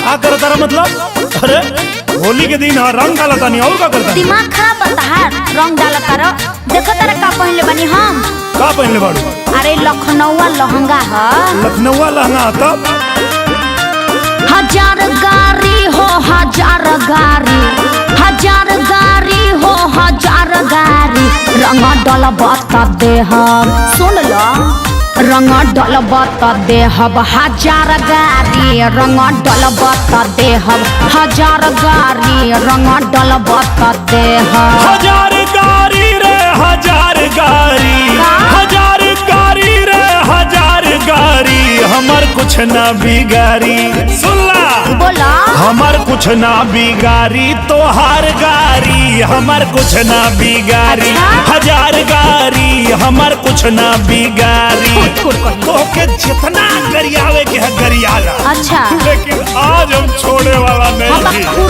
का करता रहा मतलब? अरे होली के दिन रंग डालता नहीं और का करता? दिमाग खराब बता, रंग डालता रह। देखो तारा का पहनले बानी हम। का पहनले बाड़ू? अरे लखनऊआ लहंगा ह। लखनऊआ लहंगा तब? हजार गारी हो हजार गारी, हजार गारी हो हजार गारी, रंग डलबत देहब। सुन लो, रंग डलबत देहब हजार गारी, रंग डलबत देहब हजार गारी, रंग डलबत देहब। हजार गारी रे हजार गारी, हजार गारी रे हजार गारी, हमर कुछ ना बिगारी। सुनला? बोला। हमर कुछ ना बिगारी तोहार गारी, हमर कुछ ना बिगारी। अच्छा? हजार गारी हमर कुछ ना बिगारी। तोके जितना गरियावे के है गरियाला। अच्छा। लेकिन आज हम छोड़े वाला नहीं। हम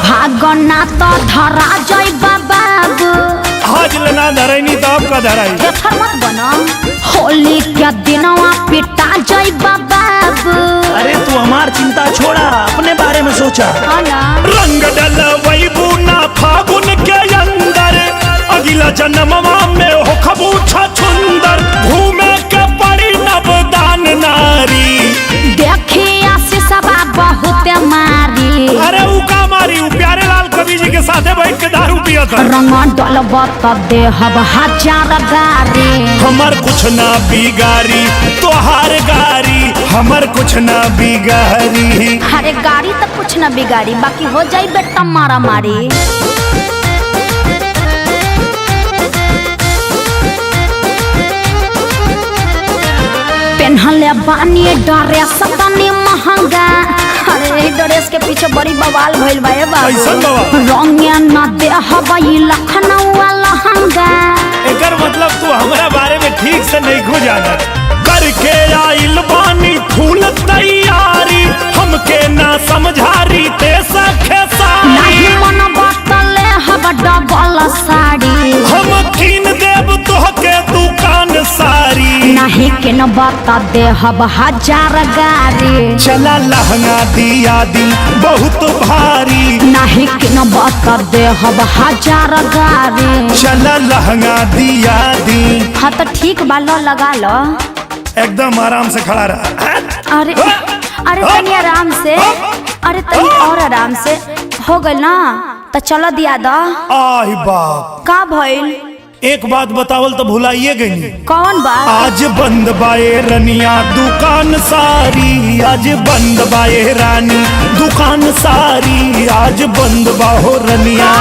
भागना तो धरा जाइबा बाबू। आज लेना धराई तो आपका धराई। बेफर मत बना, होली के दिनवा पिटा जाइबा बाबू। अरे तू हमार चिंता छोड़ा, अपने बारे में सोचा। रंग डलवैबू ना फागुन के अंदर, अगला जन्मवा में हो खबू छछुंदर। घूमे के पड़ी नवदान नारी, देखिया शीशवा बहुत मारी। अरे उ का मारी, उ प्यारे लाल कवि जी के साथे बैठ के दारू पियत। रंग डलबत देहब हजार गारी, हमर कुछ ना बिगारी तोहार गारी, हमर कुछ ना बिगारी। अरे गाड़ी तो कुछ ना बिगाड़ी, बाकी हो जाई बेटा मारा मारी। पेन्हले बानी ड्रेस तनी महंगा। अरे ड्रेस के पीछे बड़ी बवाल भइल बा ए बाबू। रंग न देहब ई लखनऊआ लहंगा। एकर मतलब तू हमरा बारे में ठीक से नहीं खो जाना। करके आइल बानी फूल तैयारी, हमके ना समझारी ते सखे सारी। नहीं मन बतले हब डबल साड़ी, हम कीन देब तोहके दुकान सारी। नहीं किन बता देहब हजार गारी, चला लहंगा दिया दी बहुत भारी। नहीं किन बता देहब हजार गारी, चला लहंगा दिया दी। हाँ तो ठीक बा, लो लगा लो। एकदम आराम से खड़ा रहा। अरे अरे तनी आराम से, अरे तनी और आराम से। हो गइल ना तो चलो दिया दो। आही बाप, का भइल? एक बात बतावल तो भुलाइए गई। कौन बात? आज बंद बाए रनिया दुकान सारी, आज बंद बाए रानी दुकान सारी, आज बंद बाहो रनिया।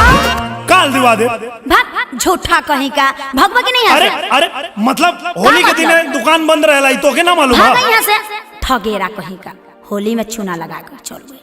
काल दिवा दे। भाग झूठा कहीं का, भगवा के नहीं। अरे अरे मतलब होली के दिन दुकान बंद रहला तो के ना मालूम? भाग यहाँ से ठगेरा कहीं का, होली में चूना लगा के चल गई।